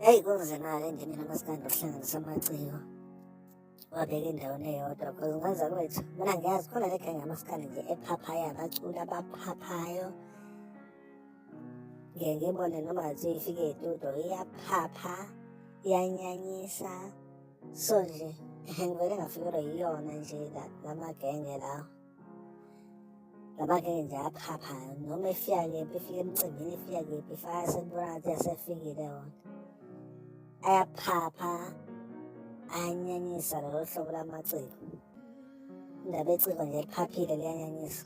Eyi kunzima-ke endimeni kamaskandi ukuhlanganisa amaciko wabeka endaweni eyodwa because ngwenza kwethu mina ngiyazi khona le genge yamaskandi nje ephaphayo abaculi abaphaphayo ngiye ngibone noma nje ifike etudo iyaphapha iyanyanyisa so nje ngivele ngafikelwa yiyona nje lamagenge lawo lamagenge nje aphaphayo noma efika kephi efika emcimbini efika kephi ifaka sekubona ngathi asefikile wona ayaphapha ayanyanyisa lolo hlobo lamaciko indaba eciko nje liphaphile liyanyanyisa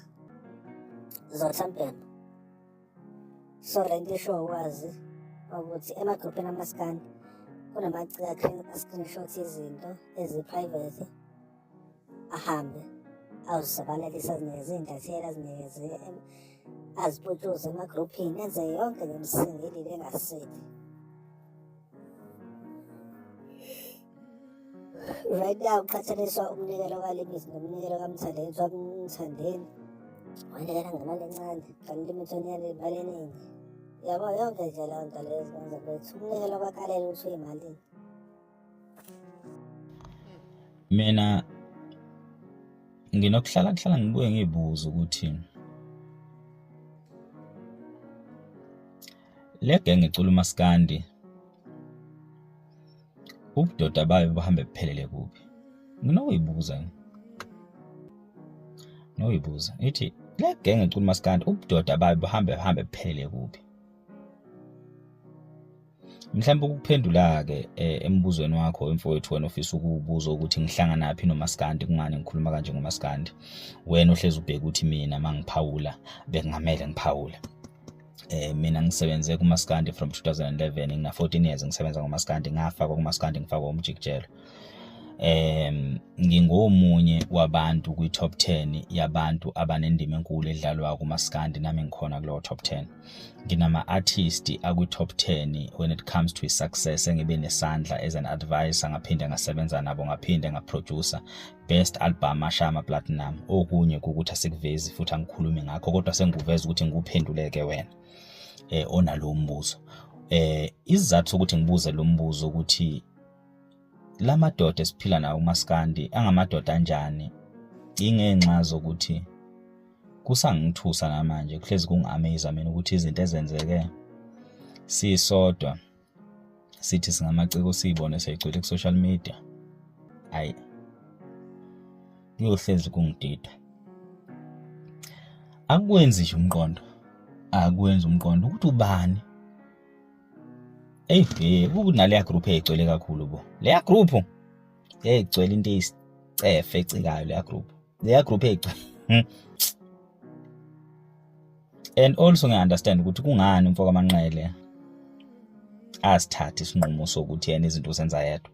zotha mbhemu so le nto isho ukwazi ukuthi emagruphini amaskandi kunamaciko a-screenshot izinto ezi-private ahambe azisabalalise azinikeze iy'ntatheli azinikeze aziputshuze emagruphini enze yonke le msingilile engasile. Right now kuqhathaniswa umnikelo kaLimit nomnikelo kaMthandeni. Kuthiwa uMthandeni wanikela ngemali encane kanti uLimit wanikela imali eningi. Yabo yonke nje leyo nto leyo ezikwenza bethu umnikelo kwakalela ukuthi uyimalini. Mina nginokuhlala kuhlala ngibuye ngiyibuze ukuthi le genge ecula umaskandi ubudoda bayo buhambe buphelele kuphi? Nginokuyibuza nginokuyibuza ngithi le genge ecula umaskandi ubudoda bayo buhambe buhambe buphelele kuphi? Mhlawumbe ukuphendula-ke eh, embuzweni wakho mfowethu wena ofisa ukuwubuza ukuthi ngihlanganaphi nomaskandi kungani ngikhuluma kanje ngomaskandi wena ohlezi ubheka ukuthi mina mangiphawula bekungamele ngiphawule mina ngisebenze kumaskandi from 2011 ngina 14 years ngisebenza ngomaskandi ngafakwa kumaskandi ngifakwa umjikijelo. Ngingomunye wabantu kwi top 10 yabantu abanendima enkulu edlalwa kumaskandi, nami ngikhona kulowo top 10. Nginama artist akwi top 10 when it comes to success engibe nesandla as an advisor, ngaphinde ngasebenza nabo, ngaphinde ngaproducer best album ashaya ama platinum. Okunye ukuthi asikuvezi futhi angikhulumi ngakho, kodwa sengikuveza ukuthi ngikuphenduleke wena onalo mbuzo. Isizathu sokuthi ngibuze lo mbuzo ukuthi lamadoda esiphila nawo umaskandi angamadoda anjani, ingenxa zokuthi kusangithusa namanje, kuhlezi kungi-amaze mina ukuthi izinto ezenzeke sisodwa sithi singamaciko siyibone seyigcwele ku-social media, ayi kuyohlezi kungidida. Akwenzi nje umqondo, akwenzi umqondo ukuthi ubani. Eyi, kunaleya group eyigcwele kakhulu bo. Leya group eyigcwele into eyisicefe ecikayo leya group. Leya group eyigcwele. And also ngiya-understand ukuthi kungani umfo kaManqele asithathe isinqumo sokuthi yena izinto uzenza yedwa.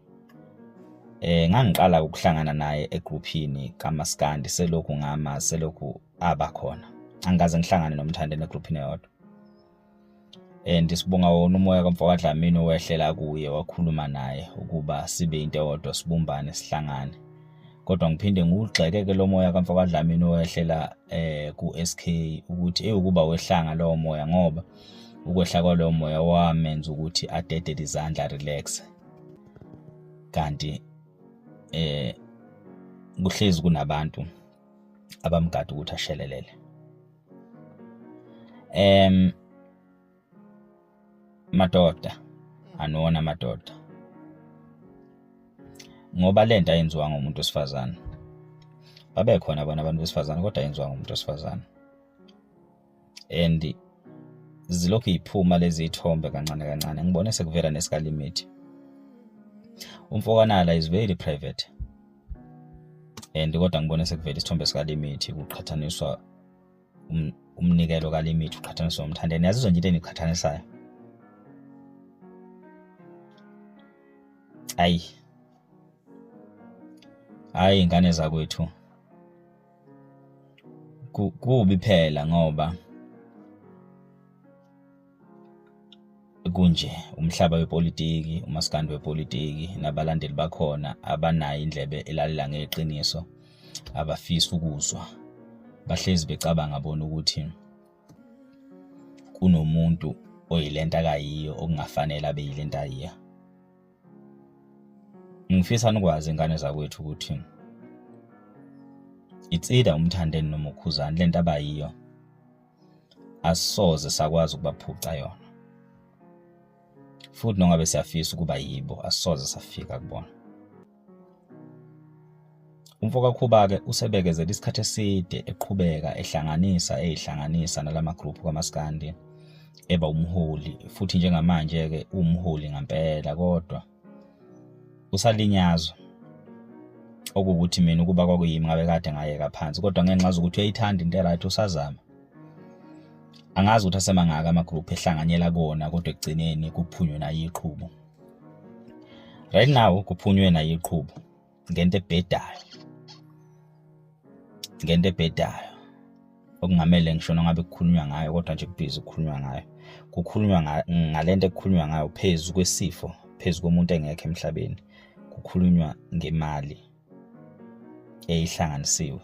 Ngangiqala ukuhlangana naye egruphini kaMaskandi selokhu ngama selokhu aba khona. Angikaze ngihlangane noMthandeni egruphini eyodwa. And sibonga wona umoya kamfo kaDlamini owehlela kuye wakhuluma naye ukuba sibe into eyodwa, sibumbane, sihlangane. Kodwa ngiphinde ngiwugxeke-ke lo moya kamfo kaDlamini owehlela ku-SK ukuthi ewukuba wehlanga lowo moya, ngoba ukwehla kwalowo moya wamenza ukuthi adedele izandla, relax. Kanti kuhlezi kunabantu abamgada ukuthi ashelelele. Madoda anona madoda, ngoba lento ayenziwa ngumuntu wesifazane. Babekhona bona abantu besifazane, kodwa ayenziwa ngumuntu wesifazane. And zilokhu iphuma lezi ithombe kancane kancane, ngibone sekuvela nesikalimit. Umfokanala is very private, and kodwa ngibone sekuvela isithombe sikalimit kuqhathaniswa umnikelo kalimit uqhathaniswa noMthandeni. Yazizwa nje into eniqhathanisayo. Ayi hayi ingane zakwethu, kubi phela ngoba Kunje umhlaba wepolitiki, umaskandi wepolitiki nabalandeli bakhona abanayo indlebe elalela ngeqiniso, abafisi ukuzwa. Bahlezi becabanga bona ukuthi kunomuntu oyilento akayiyo okungafanele abe yilento ayiyo. Ngifisa nikwazi ingane zakwethu ukuthi it's either uMthandeni noma uKhuzani lento abayiyo asisoze sakwazi ukubaphuca yona. Futhi nongabe siyafisa ukuba yibo asisoze safika kubona. Umfo kaKhuba-ke usebekezele isikhathi eside eqhubeka ehlanganisa eyihlanganisa nalama group kamaskandi eba umholi futhi njengamanje-ke uwumholi ngampela kodwa usalinyazwa okuwukuthi mina ukuba kwakuyimi ngabe kade ngayeka phansi kodwa ngenxa zokuthi uyayithanda into e-right usazama. Angazi ukuthi asemangaka ama-group ehlanganyela kuwona kodwa ekugcineni kuphunywe nayo iqhubu. Right now kuphunywe nayo iqhubu ngento ebhedayo, ngento ebhedayo okungamele ngisho nongabe kukhulunywa ngayo kodwa nje kubhizi kukhulunywa ngayo. Kukhulunywa ngalento ekukhulunywa ngayo phezu kwesifo, phezu komuntu engekho emhlabeni. Kukhulunywa ngemali eyihlanganisiwe.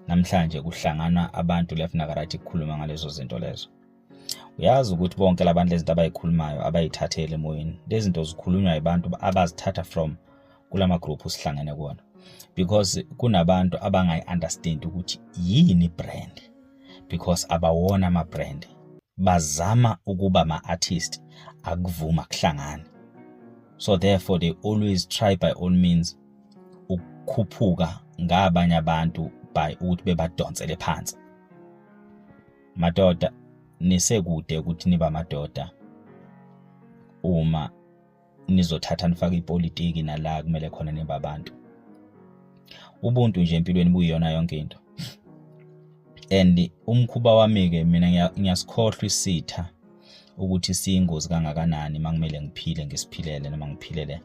Namhlanje kuhlangana abantu left naka right kukhuluma ngalezo zinto lezo. Uyazi ukuthi bonke labantu lezinto abayikhulumayo abayithathele emoyeni. Lezi zinto zikhulunywa yibantu abazithatha from kulama group sihlangene kuwona. Because kunabantu abangayi-understand ukuthi yini brand because abawona ama brand. Bazama ukuba ama-artist akuvuma kuhlangana. So therefore they always try by all means ukukhuphuka ngabanye abantu by ukuthi bebadonsele phansi. Madoda nisekude ukuthi niba amadoda uma nizothatha nifake ipolitiki nala kumele khona nibe abantu. Ubuntu nje empilweni buyiyona yonke into. And umkhuba wami-ke mina ngiyasikhohlwa isitha ukuthi siyingozi kangakanani uma kumele ngiphile ngisiphilele noma ngiphilele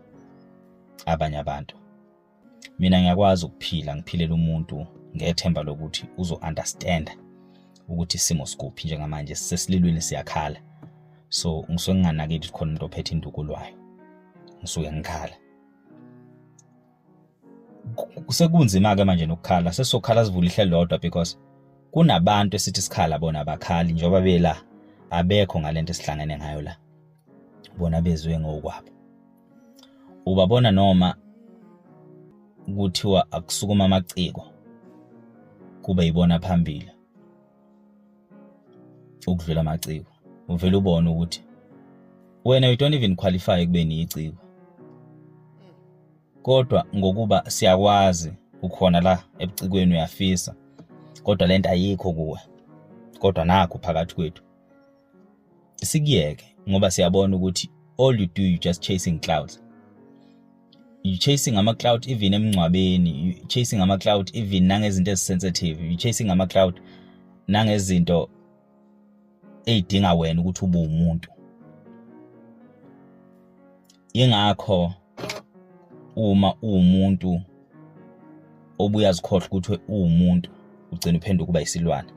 abanye abantu. Mina ngiyakwazi ukuphila ngiphilela umuntu ngethemba lokuthi uzo-understand ukuthi isimo sikuphi njengamanje sisesililweni siyakhala. So ngisuke nginganakile ukuthi khona umuntu ophethe induku olwayo. Ngisuke ngikhala. Sekunzima-ke manje nokukhala, sesokhala sivule ihlelo lodwa because kunabantu esithi sikhala bona abakhali njengoba bela abekho ngalento esihlangene ngayo la. Bona bezwe ngokwabo. Ubabona noma kuthiwa akusukuma amaciko kube yibona phambili ukudlula amaciko, uvele ubone ukuthi wena you don't even qualify ekubeni yiciko, kodwa ngokuba siyakwazi ukhona la ebucikweni uyafisa, kodwa lento ayikho kuwe, kodwa nakho phakathi kwethu sikuyeke ngoba siyabona ukuthi all you do you just chasing clouds. You chasing ama cloud even emngcwabeni, you chasing ama cloud even nangezinto ezisensitive, you chasing ama cloud nangezinto ey'dinga wena ukuthi ube umuntu. Ingakho uma uwumuntu obuye azikhohlwe ukuthi uwumuntu ugcina uphenduka ukuba isilwane.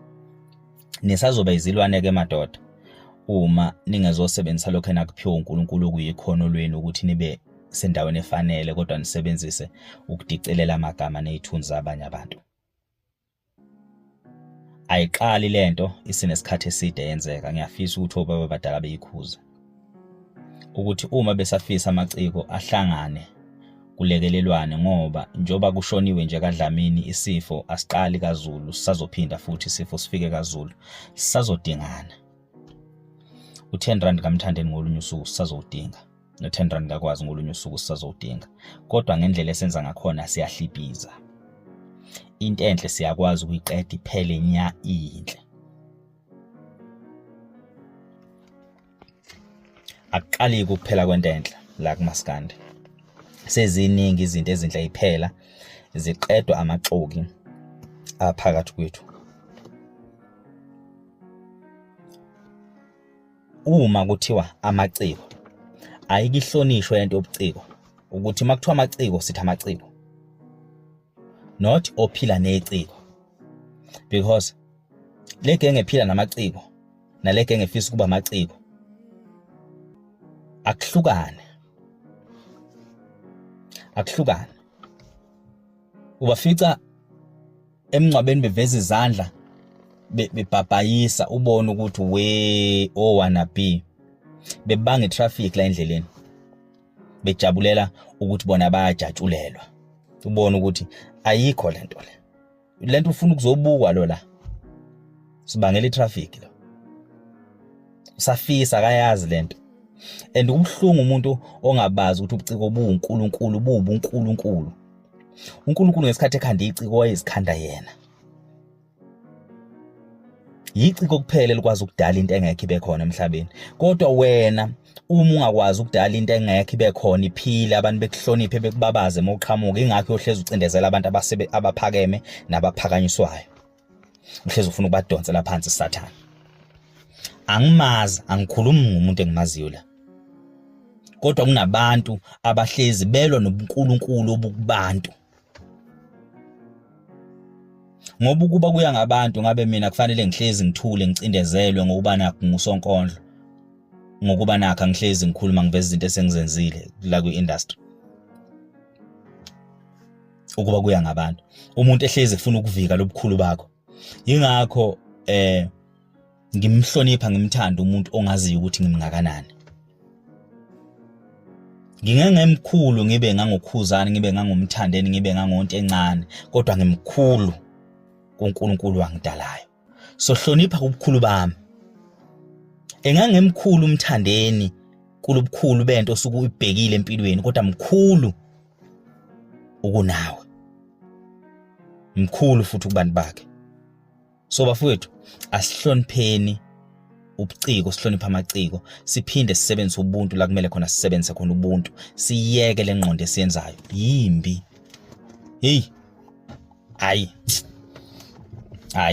Nisazoba izilwane-ke madoda uma ningezosebenzisa lokho enakuphiwa uNkulunkulu okuyikhono lwenu ukuthi nibe sendaweni efanele kodwa nisebenzise ukudicelela amagama ney'thunzi zabanye abantu. Ayiqali lento isinesikhathi eside yenzeka. Ngiyafisa ukuthi obaba abadala beyikhuze ukuthi uma besafisa amaciko ahlangane kulekelelwane ngoba njengoba kushoniwe nje kaDlamini isifo asiqali kaZulu sisazophinda futhi isifo sifike kaZulu sisazodingana. U-10 rand kaMthandeni ngolunye usuku sisazowudinga, no-10 rand kakwazi ngolunye usuku sisazowudinga, kodwa ngendlela esenza ngakhona siyahliphiza. Into enhle siyakwazi ukuyiqeda iphele nya iyinhle. Akuqali ukuphela kwento enhle la kumaskandi. Seziningi izinto ezinhle iphela ziqedwa amaxoki aphakathi kwethu. Uma kuthiwa amaciko ayikihlonishwe lento yobuciko ukuthi uma kuthiwa amaciko sithi amaciko not ophila neciko, because le genge ephila namaciko nale genge efisa ukuba amaciko Akuhlukane, akuhlukane. Ubafica emngcwabeni beveza izandla bebhabhayisa, ubone ukuthi we o wanna be bebanga itraffic la endleleni, bejabulela ukuthi bona bayajatshulelwa. Ubone ukuthi ayikho lento le, lento ufuna ukuzobukwa lo la, sibangela itraffic lo, usafisa akayazi lento. And kubuhlungu umuntu ongabazi ukuthi ubuciko buwuNkulunkulu, buwubuNkulunkulu. UNkulunkulu ngesikhathi ekhanda iciko wayezikhanda yena. Yiciko kuphela elikwazi ukudala into engekho ibe khona emhlabeni. Kodwa wena uma ungakwazi ukudala into engekho ibe khona, iphile, abantu bekuhloniphe, bekubabaze uma uqhamuka, ingakho uyohlezi ucindezela abantu abasebe abaphakeme nabaphakanyiswayo. Uhlezi ufuna ukubadonsela phansi sathane. Angimazi, angikhulumi ngomuntu engimaziyo la. Kodwa kunabantu abahlezi belwa nobuNkulunkulu obukubantu. Ngoba ukuba kuya ngabantu ngabe mina kufanele ngihlezi ngithule ngicindezelwe ngokuba nakho ngusonkondlo, ngokuba nakho angihlezi ngikhuluma ngiveza izinto esengizenzile la kwi-industry. Ukuba kuya ngabantu, umuntu ehlezi efuna ukuvika lobukhulu bakho. Yingakho ngimhlonipha ngimthanda umuntu ongaziyo ukuthi ngimngakanani. Ngingengemkhulu ngibe ngangokhuzani, ngibe ngangomthandeni, ngibe ngangonto encane, kodwa ngimkhulu kuNkulunkulu wangidalayo. So hlonipha ubukhulu bami. Engangemkhulu umthandeni kulobukhulu bento osuke uyibhekile empilweni, kodwa mkhulu ukunawe, mkhulu futhi kubantu bakhe. So bafowethu, asihlonipheni ubuciko, sihloniphe amaciko, siphinde sisebenzise ubuntu la kumele khona sisebenzise khona ubuntu, siyeke le ngqondo esiyenzayo yimbi. Hey, hayi hayi.